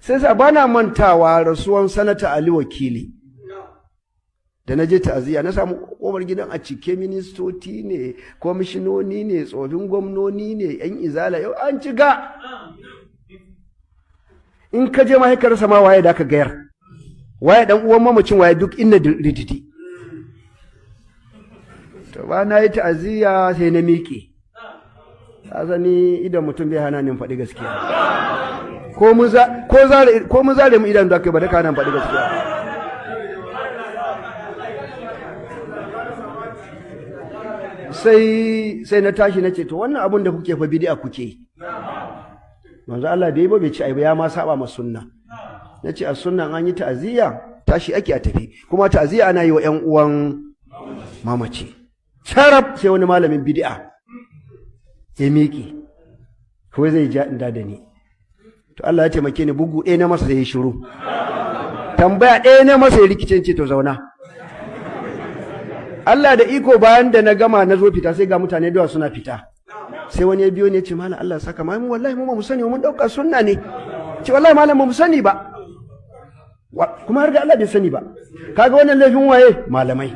Sai sa bana mantawa rasuwan Sanata Ali Wakili da na je ta'aziyya, na samu kofar gidan a cike, ministoci ne, kwamishinoni ne, tsofin gwamnoni ne, yan izala, yau an ci ga in ka je mahaikar sama waye da aka gayar, waye dan uwan mamacin, waye duk inna rididi. To ba na yi ta'aziyya sai na miƙe. Sani idan mutum bai hana ni faɗi gaskiya, ko mun zare mu idan da kai ba da ka hana faɗi gaskiya. Sai na tashi na ce, to wannan abun da kuke fa bid'a kuke. Manzo Allah bai ba, bai ci ai ba, ya ma saba ma sunna. Nace a sunnan an yi ta'aziyya tashi ake a tafi, kuma ta'aziyya ana yi wa ƴan uwan mamaci. Sarab sai wani malamin bid'a ya miƙe kawai zai ja inda da ni. To Allah ya taimake ni, bugu ɗaya na masa sai ya shiru, tambaya ɗaya na masa ya rikice, ce to zauna. Allah da iko, bayan da na gama na zo fita, sai ga mutane da suna fita. Sai wani ya biyo ne ya ce, malam Allah saka mu, wallahi mu ba mu sani, mun dauka sunna ne. Ce wallahi malam ba mu sani ba, kuma har ga Allah bai sani ba. Kaga wannan laifin waye? Malamai.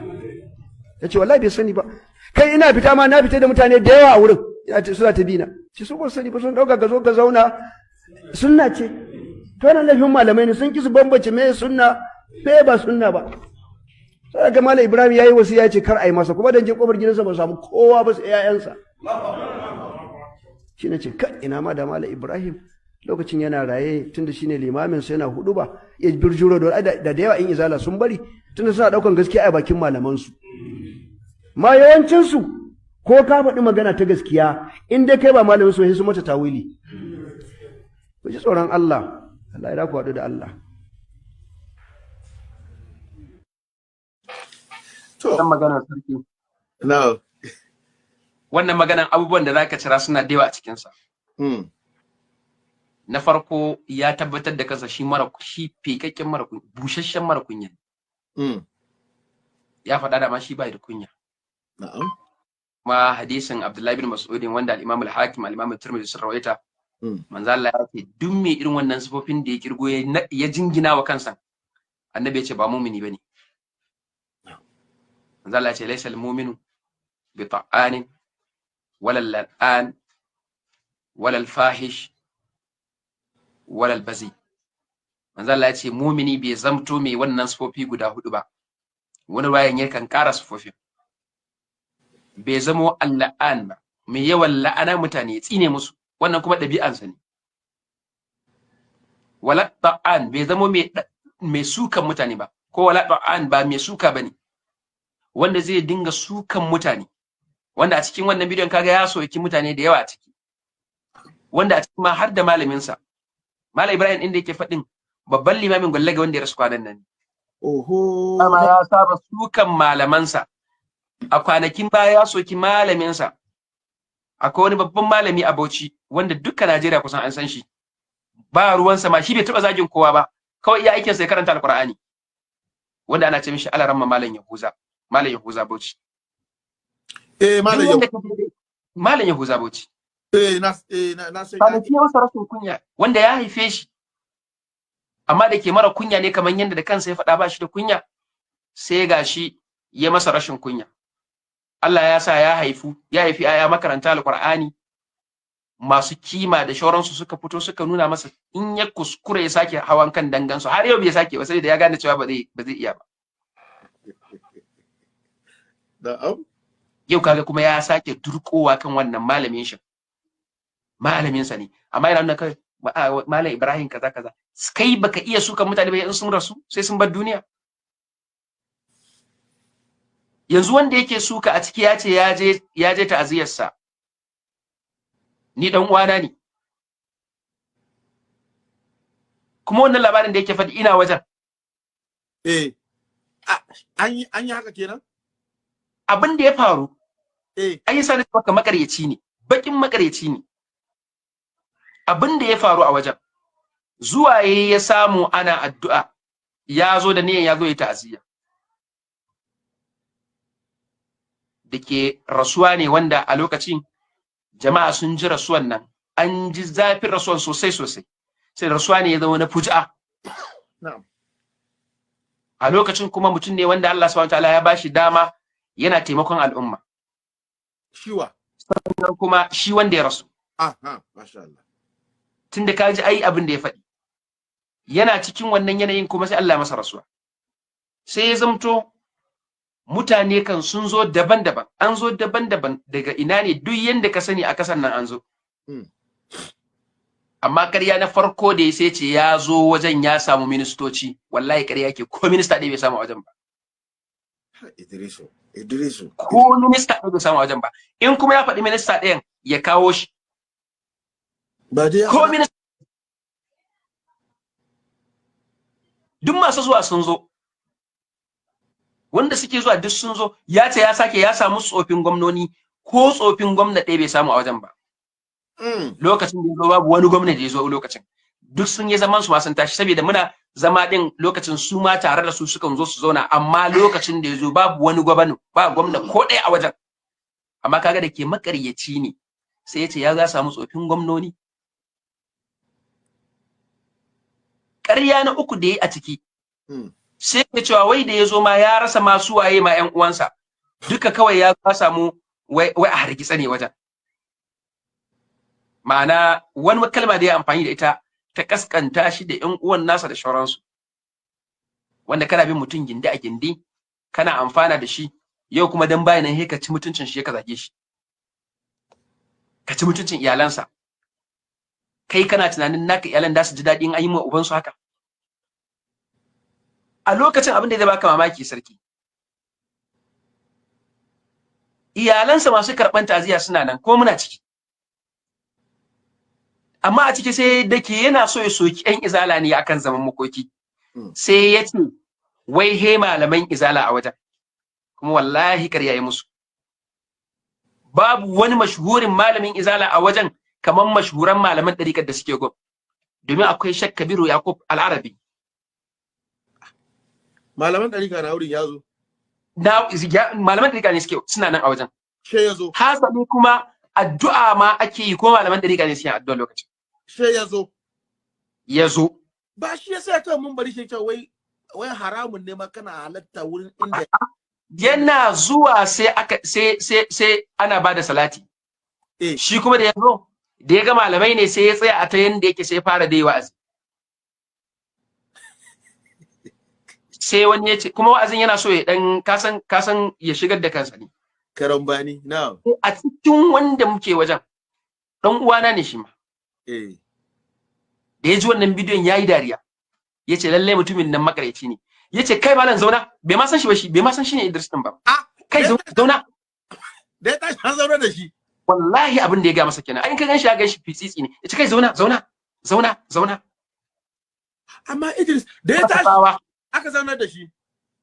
Ya ce wallahi bai sani ba. Kai ina fita ma na fita da mutane da yawa a wurin, ina ce suna ta bina, ce su ba sani ba, sun dauka ka zo ka zauna sunna ce. To wannan laifin malamai ne, sun ki su bambance me sunna me ba sunna ba. Sai ga Malam Ibrahim yayi wasiya ce kar a yi masa, kuma dan je kofar gidansa ba samu kowa ba sai ƴaƴansa. Shi ne ce kai ina ma da Malam Ibrahim lokacin yana raye, tunda shine limamin sa yana hudu ba ya birjuro da da yawa in izala sun bari, tunda suna daukan gaskiya a bakin malaman su. Ma yawancin su ko ka faɗi magana ta gaskiya, in dai kai ba malamin su sai su mata tawili. Ku ji tsoron Allah, Allah ya ku haɗu da Allah. Wannan maganar sarki. No. Wannan maganar abubuwan da zaka cira suna da yawa a cikinsa. Na farko ya tabbatar da kansa shi mara shi fekakken mara kunya, busasshen mara kunya. Ya faɗa da ma shi bai da kunya. Na'am. Kuma hadisin Abdullahi bin Mas'udin wanda al-Imam al-Hakim, al-Imam al-Tirmidhi sun rawaita. Manzo Allah ya ce duk mai irin wannan sifofin da ya kirgo ya jingina wa kansa, Annabi ya ce ba mumini bane. Manzo Allah ya ce laysa al-mu'minu bi ta'anin wala al-la'an wala al-fahish wala al-bazi. Manzo Allah ya ce mumini bai zamto mai wannan sifofi guda hudu ba. Wani bayan yakan ƙara sifofin. Bai zamo al-la'an ba, mai yawan la'ana mutane ya tsine musu, wannan kuma ɗabi'ansa ne. Wala ta'an, bai zamo mai sukan mutane ba, ko wala ta'an ba mai suka bane, wanda zai dinga sukan mutane, wanda a cikin wannan bidiyon kaga ya soki mutane da yawa a ciki, wanda a cikin ma har da malaminsa Malam Ibrahim inda yake faɗin babban limamin Gwallaga wanda ya rasu kwanan nan. Oho. Dama ya saba sukan malamansa. A kwanakin baya ya soki malaminsa. Akwai wani babban malami a Bauchi wanda duka Najeriya kusan an san shi. Ba ruwansa ma, shi bai taɓa zagin kowa ba. Kawai iya aikinsa ya karanta Alƙur'ani. Wanda ana ce mishi Alaramma Malam Yahuza. Malam Yahuza Bauchi. Eh, Malam Yahuza. Malam Yahuza Bauchi. Eh, na sai. Kwanaki ya masa rashin kunya wanda ya haife shi. Amma da ke mara kunya ne kamar yadda da kansa ya faɗa ba shi da kunya, sai gashi ya masa rashin kunya. Allah ya sa ya haifu, ya haifi aya makaranta Alƙur'ani masu kima da shauransu suka fito suka nuna masa in ya kuskure ya sake hawan kan dangansu, har yau bai sake ba saboda ya gane cewa ba zai iya ba. Na'am. Yau kaga kuma ya sake durƙowa kan wannan malamin shi. Malamin sa ne, amma yana nuna kai Malam Ibrahim kaza kaza. Kai baka iya suka mutane ba in sun rasu sai sun bar duniya. Yanzu wanda yake suka a ciki ya ce ya je ta'aziyarsa. Ni dan uwana ne. Kuma wannan labarin da yake faɗi ina wajen. Eh. An yi haka kenan? Abin da ya faru. Eh. An yi sani maka makaryaci ne, bakin makaryaci ne. Abin da ya faru a wajen. Zuwa ya samu ana addu'a, ya zo da niyan ya zo ya ta'aziyya. Da ke rasuwa ne wanda a lokacin jama'a sun ji rasuwan nan, an ji zafin rasuwan sosai sosai. Sai rasuwa ne ya zama na fuji'a. A lokacin kuma mutum ne wanda Allah subhanahu wataala ya bashi dama, yana taimakon al'umma. Shiwa? Sannan kuma shi wanda ya rasu. Aha, masha Allah. Tunda ka ji ai abin da ya faɗi, yana cikin wannan yanayin kuma sai Allah ya masa rasuwa. Sai ya zamto mutane kan sun zo daban-daban, an zo daban-daban, daga ina ne, duk yanda ka sani a kasan nan an zo. Amma ƙarya na farko da ya sai ce ya zo wajen ya samu ministoci, wallahi ƙarya ke, ko minista ɗaya bai samu a wajen ba. Idrisu, Idrisu. Ko minista ɗaya bai samu a wajen ba. In kuma ya faɗi minista ɗayan, ya kawo shi. Ba dai ya ko faɗa- minista. Duk masu zuwa sun zo, wanda suke zuwa duk sun zo. Ya ce ya sake ya samu tsofin gwamnoni, ko tsofin gwamna ɗaya bai samu a wajen ba. Lokacin da ya zo babu wani gwamna da ya zo lokacin. Duk sun yi zaman su ma sun tashi, saboda muna zama din lokacin, su ma tare da su sukan zo su zauna. Amma lokacin da ya zo babu wani gwamna, ba gwamna ko ɗaya a wajen. Amma kaga da ke makaryaci ne, sai ya ce ya za samu tsofin gwamnoni. Ƙarya na uku da ya yi a ciki, sai ya cewa wai da ya zo ma ya rasa ma su waye ma ƴan uwansa duka, kawai ya samu wai wai a hargitsa ne wajen. Ma'ana wani kalma da ya amfani da ita ta kaskanta shi da ƴan uwan nasa da shauransu. Wanda kana bin mutum gindi a gindi, kana amfana da shi, yau kuma dan bayan nan ka ci mutuncin shi, ka zage shi, ka ci mutuncin iyalansa. Kai kana tunanin naka iyalan da su ji daɗi in an yi ma ubansu haka? A lokacin abin da zai baka mamaki, sarki, iyalansa masu karɓan ta'aziyya suna nan ko muna ciki. Amma a ciki sai da ke yana so ya soki 'yan izala ne akan zaman makoki, sai ya ce wai he malaman izala a wajen. Kuma wallahi ƙarya ya musu. Babu wani mashhurin malamin izala a wajen kamar mashhuran malaman ɗariƙar da suke gwam, domin akwai Shak Kabiru Yakub Al'arabi. Malaman ɗarika na wurin ya zo? Na malaman ɗariƙa ne suke suna nan a wajen. She ya zo? Hasali kuma addu'a ma ake yi, ko malaman ɗariƙa ne suke addu'a lokacin. She ya zo? Ya zo. Ba shi ya sa kan mun bari shi cewa wai wai haramun ne ma kana halatta wurin inda Yana zuwa sai aka sai sai sai ana bada salati. Shi kuma da ya zo, da ya ga malamai ne, sai ya tsaya a ta yanda yake, sai fara dai wa'azi. Sai wani ya ce kuma wa'azin yana so ya dan kasan kasan ya shigar da kansa ne. Karambani na. A cikin wanda muke wajen, dan uwana ne shi ma. Da ya ji wannan bidiyon yayi dariya. Ya ce lallai mutumin nan makaryaci ne. Ya ce kai malam zauna, bai ma san shi ba shi, bai ma san shi ne Idris din ba. Kai zauna. Da ya tashi an zauna da shi. Wallahi abin da ya ga masa kenan. Ai in ka gan shi ya gan shi fitsitsi ne. Ya ce kai zauna, zauna, zauna, zauna. Amma Idris da ya tashi aka zauna da shi.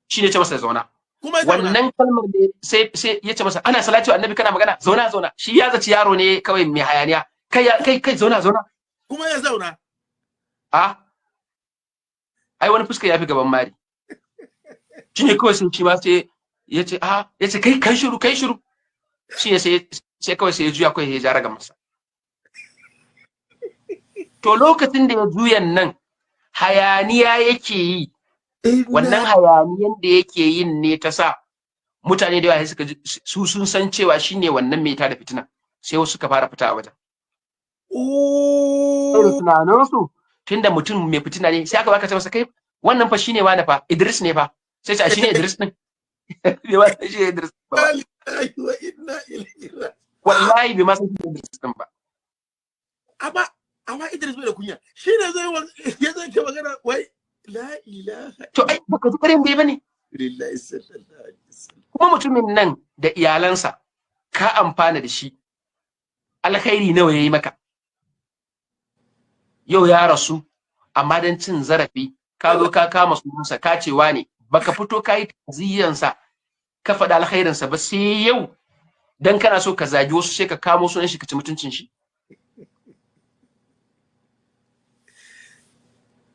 Shi ne ce masa zauna. Kuma ya zauna. Wannan kalmar ne sai sai ya ce masa ana salatu annabi kana magana, zauna zauna. Shi ya zaci yaro ne kawai mai hayaniya. Kai kai kai zauna zauna. Kuma ya zauna. A ai wani fuska ya fi gaban mari. Shi ne kawai sun ci ma sai ya ce a ya ce kai kai shiru, kai shiru. Shi ne sai sai kawai sai ya juya kawai ya ja raga masa. To lokacin da ya juyan nan hayaniya yake yi. Wannan hayaniyan da yake yin ne ta sa mutane da yawa suka ji su sun san cewa shine wannan mai tada fitina, sai wasu suka fara fita a wajen. Sai da tunaninsu tunda mutum mai fitina ne, sai aka baka ce masa kai wannan fa shine wani fa Idris ne fa, sai ce a shine Idris din. Bai ma san shine Idris ba. Wallahi bai ma san shine Idris din ba. Amma amma Idris bai da kunya. Shine zai ya zai ke magana wai la ilaha. To ai baka ji karin bai bane. Lillahi sallallahu alaihi wasallam. Kuma mutumin nan da iyalansa ka amfana da shi, alkhairi nawa yayi maka. Yau ya rasu, amma dan cin zarafi ka zo ka kama sunansa ka ce wane, baka fito ka yi ta'aziyyansa ka faɗi alkhairinsa ba, sai yau dan kana so ka zagi wasu sai ka kamo sunan shi ka ci mutuncin shi.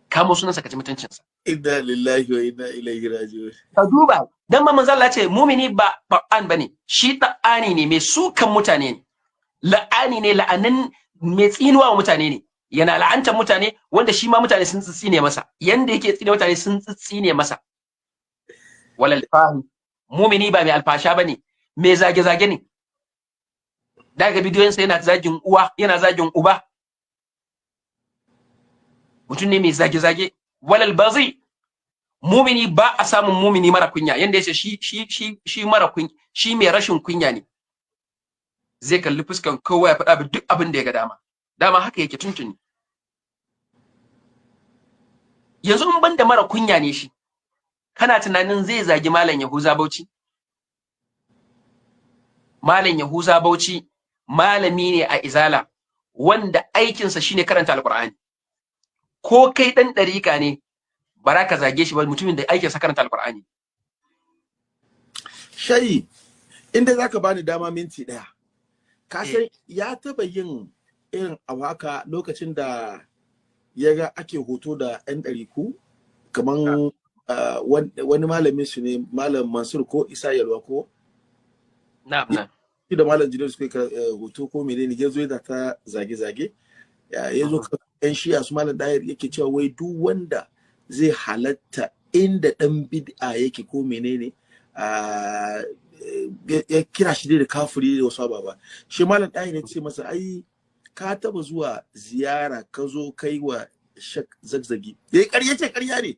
Kamo sunansa ka ci mutuncinsa. Inna lillahi wa inna ilaihi raji'un. Ka duba dan ma manzo Allah ya ce mumini ba ta'an bane, shi ta'ani ne, mai sukan mutane ne, la'ani ne, la'anan mai tsinuwa wa mutane ne. Yana la'antar mutane, wanda shi ma mutane sun tsitsine masa, yanda yake tsine mutane sun tsitsine masa. Walal fahi, mumini ba mai alfasha bane, mai zage zage ne. Daga bidiyoyinsa yana zagin uwa, yana zagin uba, mutum ne mai zage zage. Walal bazi, mumini ba a samun mumini mara kunya. Yanda yace shi mara kunya, shi mai rashin kunya ne, zai kalli fuskan kowa ya faɗa duk abin da ya ga dama. Dama haka yake tuntuni. Yanzu in banda mara kunya ne shi, kana tunanin zai zagi Malam Yahuza Bauchi? Malam Yahuza Bauchi malami ne a Izala wanda aikinsa shine karanta Alqur'ani. Ko kai dan ɗarika ne, bara ka zage shi ba, mutumin da aikinsa karanta Alqur'ani. Shayi, inda zaka bani dama minti ɗaya, ka san ya taba yin irin abu haka lokacin da ya ga ake hoto da 'yan ɗariku, kaman wani malamin su ne, Malam Mansur ko Isa Yalwa ko Na'am, na'am. Shi da Malam Jibril suka yi hoto ko menene, ya zo yana ta zage-zage, ya zo kan yan Shi'a su Malam Dayar, yake cewa wai duk wanda zai halatta inda dan bid'a yake ko menene, ya kira shi dai da kafiri da wasu ababa. Shi Malam Dayar ya ce masa, ai ka taba zuwa ziyara, ka zo kai wa Shak Zakzaki, ya ƙarya ce, ƙarya ne.